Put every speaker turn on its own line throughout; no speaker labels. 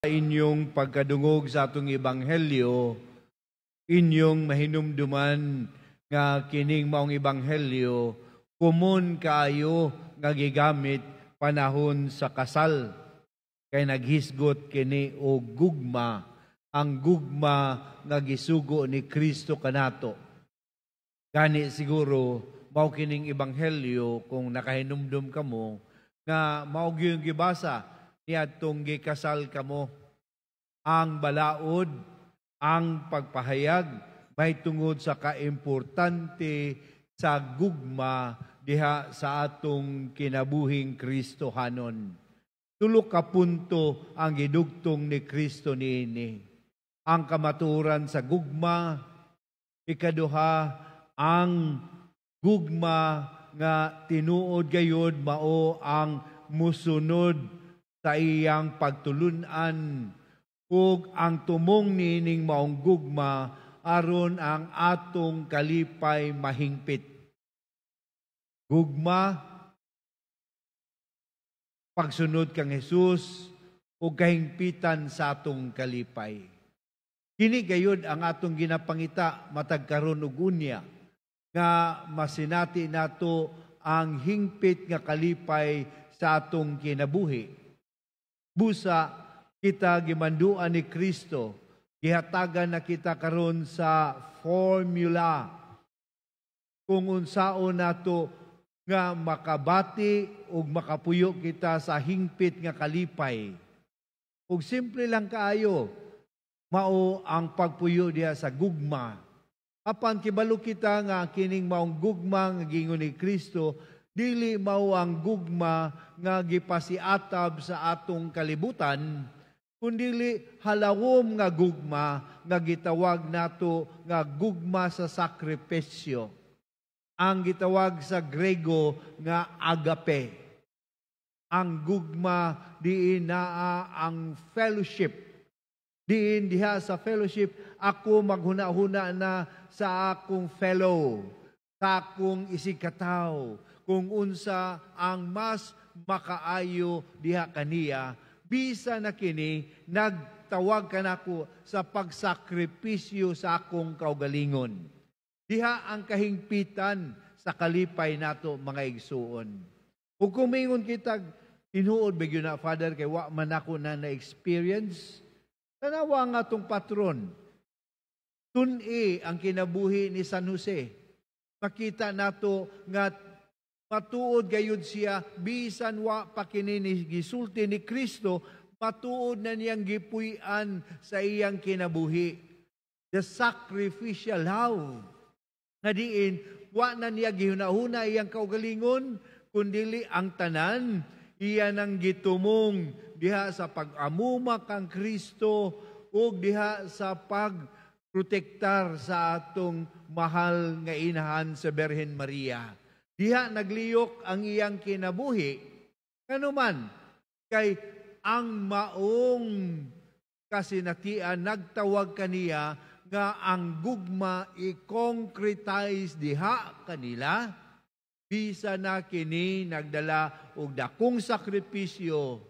Inyong pagkadungog sa atong ebanghelyo, inyong mahinumduman nga kining maong ebanghelyo komon kaayo nga gigamit panahon sa kasal kay naghisgot kini og gugma, ang gugma nga gisugo ni Kristo kanato. Gani siguro mao kining ebanghelyo, kung nakahinumdum kamo, nga mao gyud gibasa niadtong gikasal kamo. Ang balaod, ang pagpahayag may tungod sa kaimportante sa gugma diha sa atong kinabuhing Kristohanon. Tulo ka punto ang gidugtong ni Kristo niini. Ang kamatuoran sa gugma, ikaduha, ang gugma nga tinuod gayud mao ang musunod sa iyang pagtulunan, ug ang tumong niining maong gugma aron ang atong kalipay mahingpit. Gugma, pagsunod kang Jesus, ug kahingpitan sa atong kalipay. Kini gayud ang atong ginapangita matag karon ug unya, nga masinati nato ang hingpit nga kalipay sa atong kinabuhi. Busa kita gimanduan ni Kristo, gihatagan na kita karon sa formula kung unsaon nato nga makabati ug makapuyo kita sa hingpit nga kalipay. Ug simple lang kaayo, mao ang pagpuyo diha sa gugma. Apan kibalo kita nga kining maong gugma nga giingon ni Kristo, dili mao ang gugma nga gipasiatab sa atong kalibutan, kundili halawom nga gugma nga gitawag nato nga gugma sa sakripisyo. Ang gitawag sa Grego nga agape. Ang gugma diin naa ang fellowship. Diin diha sa fellowship, ako maghuna-huna na sa akong fellow, sa akong isigkatawo, kung unsa ang mas makaayo diha kaniya, bisa na kini nagtawag kanako sa pagsakripisyo sa akong kaugalingon. Diha ang kahingpitan sa kalipay nato, mga igsuon. Ug kung mingon kita, "Tinuod ba gyud na, Father, kay wa man ako na na-experience?" Tanawa nga atong patron. Tun-i ang kinabuhi ni San Jose. Makita nato nga matuod gayud siya, bisan wa pa kini ni gisulti ni Kristo, matuod na niyang gipuy-an sa iyang kinabuhi. The sacrificial love. Nga diin, wa na niya gihunahuna iyang kaugalingon, kundili ang tanan, iya nang gitumong diha sa pag-amuma kang Kristo ug diha sa pagprotektar sa atong mahal nga inahan sa Birhen Maria. Diha nagliyok ang iyang kinabuhi. Kanuman, kay ang maong kasinatian nagtawag kaniya nga ang gugma i-concretize diha kanila, bisa na kini nagdala og dakong sakripisyo.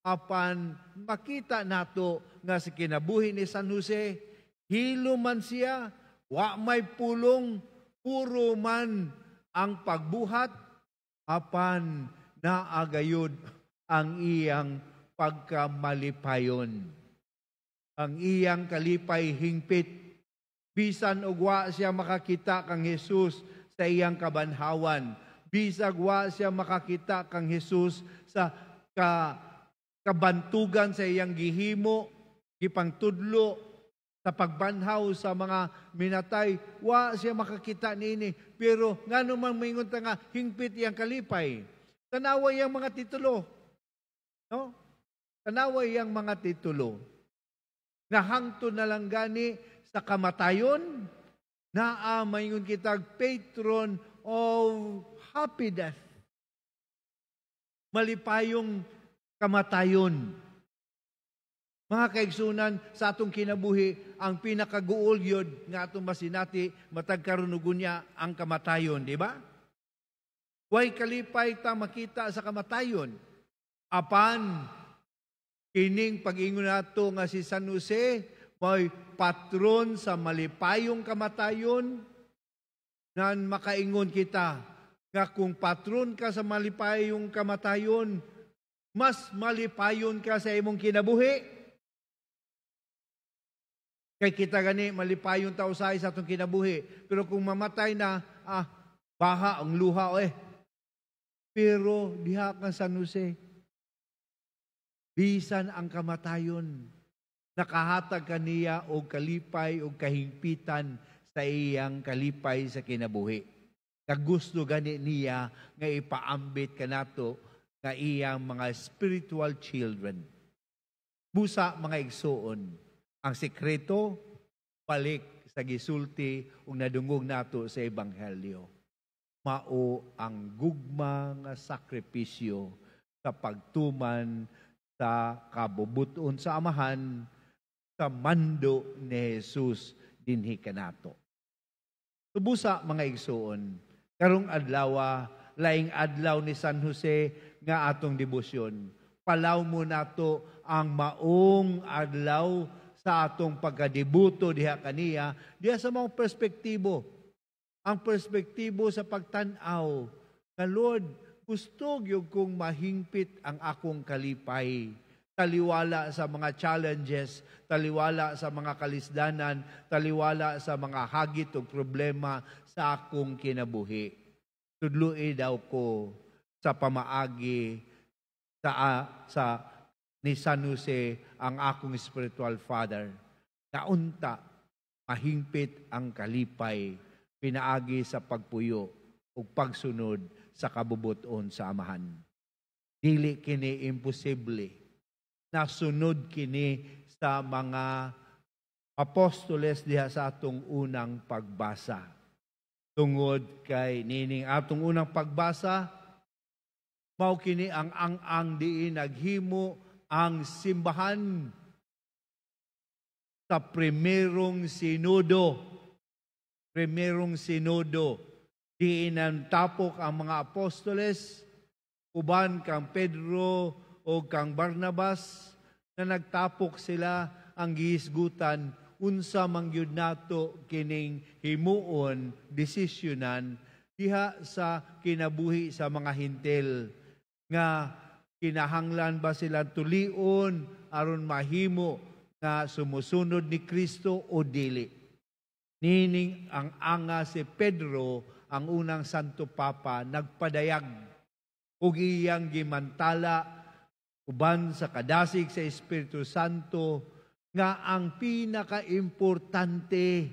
Apan makita nato nga sa kinabuhi ni San Jose, hilo man siya, wa may pulong, puro man ang pagbuhat, apan naa gayud ang iyang pagkamalipayon. Ang iyang kalipay hingpit. Bisan og wa siya makakita kang Jesus sa iyang kabanhawan, bisag wa siya makakita kang Jesus sa kabantugan sa iyang gihimo, gipangtudlo sa pagbanhaw sa mga minatay, wa siya makakita niini. Pero ngano man maingon ta nga hingpit iyang kalipay? Tanawa iyang mga titulo. No? Tanawa iyang mga titulo. Nga hangtod na lang gani sa kamatayon, naa maingon kita patron of happy death. Malipayong kamatayon. Mga kaigsunan, sa atong kinabuhi, ang pinakaguol yun nga atong masinati, matag karon niya ang kamatayon, di ba? Way kalipay ta makita sa kamatayon. Apan, Kining pag-ingon nato nga si San Jose may patron sa malipayong kamatayon, nan makaingon kita nga kung patron ka sa malipayong kamatayon, mas malipayon ka sa imong kinabuhi. Kay kita gani malipayon ta usahay sa atong kinabuhi, pero kung mamatay na, baha ang luha eh. Pero diha kang San Jose, bisan ang kamatayon, nakahatag kaniya og kalipay og kahingpitan sa iyang kalipay sa kinabuhi. Kagusto gani niya nga ipaambit kanato nga iyang mga spiritual children. Busa, mga igsuon, ang sekreto balik sa gisulti ug nadungog nato sa Ebanghelyo. Mao ang gugma nga sakripisyo sa pagtuman sa kabubuton sa Amahan sa mando ni Jesus dinhi kanato. Tubusa, mga igsuon, karong adlaw, laing adlaw ni San Jose nga atong debosyon. Palaw mo nato ang maong adlaw sa atong pagkadibuto diha kaniya, diha sa mga perspektibo. Ang perspektibo sa pagtan-aw nga, "Lord, gusto gyud kong mahingpit ang akong kalipay taliwala sa mga challenges, taliwala sa mga kalisdanan, taliwala sa mga hagit o problema sa akong kinabuhi. Tudloi daw ko sa pamaagi sa ni San Jose, ang akong spiritual father. Kaunta mahingpit ang kalipay pinaagi sa pagpuyo ug pagsunod sa kabubuton sa Amahan." Dili kini imposible. Nasunod kini sa mga apostoles diha sa atong unang pagbasa. Tungod kay nining atong unang pagbasa, mao kini ang ang-ang diin naghimo ang simbahan sa primerong sinudo. Primerong sinudo. Diin tapok ang mga apostoles, uban kang Pedro o kang Barnabas, na nagtapok sila, ang gihisgutan unsa man gyud nato kining himuon, desisyonan diha sa kinabuhi sa mga Hentil, nga kinahanglan ba sila tulion aron mahimo nga sumusunod ni Kristo o dili. Nining ang anga, si Pedro, ang unang Santo Papa, nagpadayag ug iyang gimantala uban sa kadasig sa Espiritu Santo nga ang pinakaimportante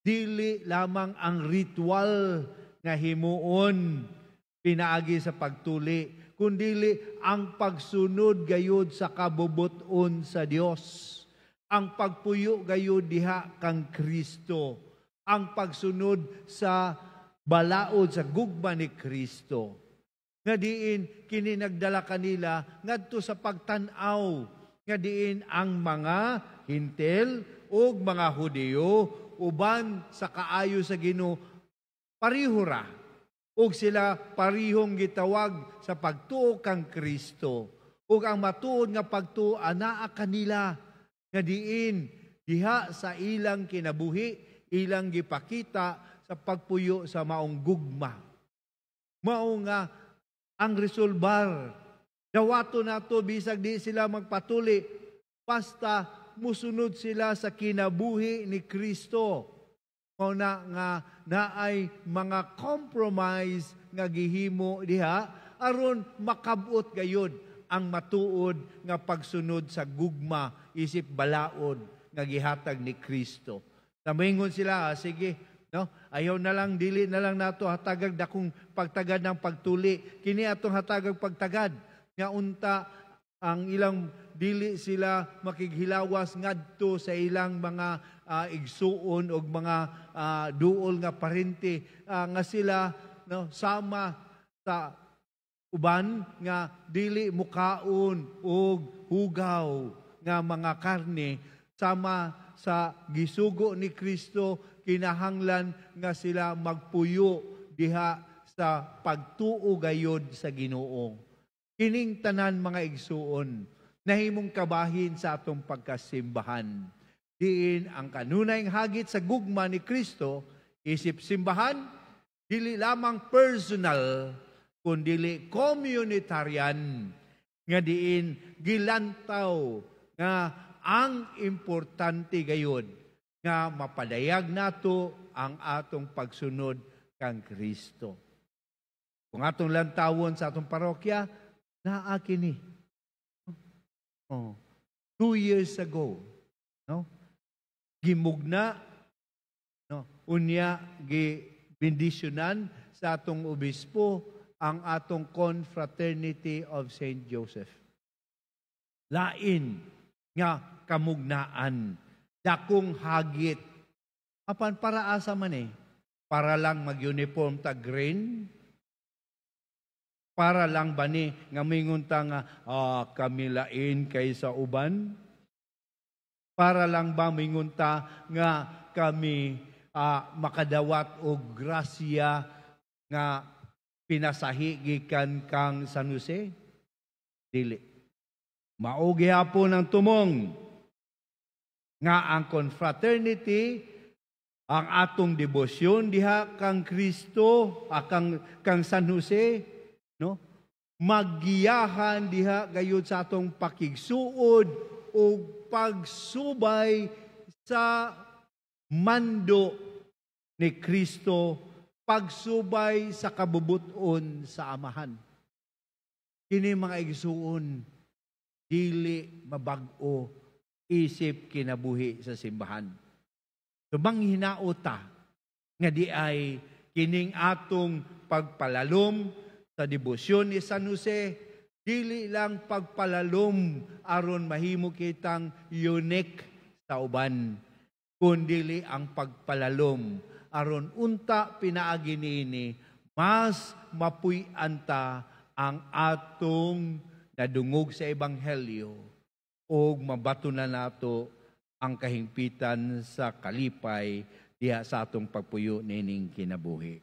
dili lamang ang ritual nga himuon pinaagi sa pagtuli, kundili ang pagsunod gayud sa kabubuton sa Dios, ang pagpuyo gayud diha kang Kristo, ang pagsunod sa balaod sa gugma ni Kristo, nga diin kini nagdala kanila ngadto sa pagtan-aw nga diin ang mga Hentil ug mga Hudiyo uban sa kaayo sa Ginoo pareho ra ug sila parihong gitawag sa pagtuo kang Kristo, ug ang matuod nga pagtuo anaa kanila, nga diin diha sa ilang kinabuhi ilang gipakita sa pagpuyo sa maong gugma. Mao nga ang resolbar, dawato nato bisag di sila magpatuli, basta musunod sila sa kinabuhi ni Kristo. Mao na nga naay mga compromise nga gihimo diha aron makabot gayud ang matuod nga pagsunod sa gugma isip balaod nga gihatag ni Kristo. Tamingon sila, "Sige, no? Ayaw na lang, dili na lang nato hatagag dakong pagtagad ng pagtuli. Kini atong hatagag pagtagad," nga unta ang ilang dili sila makighilawas ngadto sa ilang mga igsuon og mga duol nga parente, nga sila, no, sama sa uban nga dili mukaon og hugaw nga mga karne, sama sa gisugo ni Kristo, kinahanglan nga sila magpuyo diha sa pagtuo gayod sa Ginoo. Kining tanan, mga igsuon, nahimong kabahin sa atong pagkasimbahan. Diin ang kanunay hagit sa gugma ni Kristo isip simbahan, dili lamang personal kundili communitarian, nga diin gilantaw nga ang importante gayud nga mapadayag nato ang atong pagsunod kang Kristo. Kung atong lantawon sa atong parokya, naa kini. Oh, 2 years ago, no? Gimugna, no? Unya gi bendisyonan sa atong obispo ang atong Confraternity of Saint Joseph. Lain nga kamugnaan, dakong hagit. Apan para asa man eh? Para lang mag-uniform ta green? Para lang ba ni nga mingon ta nga kami lain kaysa uban? Para lang ba mingon ta nga kami makadawat og grasya nga pinasahi gikan kang San Jose? Dili. Mao gihapon ang tumong nga ang confraternity, ang atong debosyon diha kang Kristo, kang San Jose, no, magiyahan diha gayud sa atong pakigsuod o pagsubay sa mando ni Kristo, pagsubay sa kabubuton sa Amahan. Kini, mga igsuon, dili mabag-o isip kinabuhi sa simbahan. So manghinaot ta nga di ay kining atong pagpalalom sa debosyon ni San Jose, dili lang pagpalalom aron mahimo kitang unique sa uban, kundili ang pagpalalom aron unta pinaagi niini mas mapuy-an ta ang atong nadungog sa ebanghelyo ug mabato na nato ang kahingpitan sa kalipay diha sa atong pagpuyo nining kinabuhi.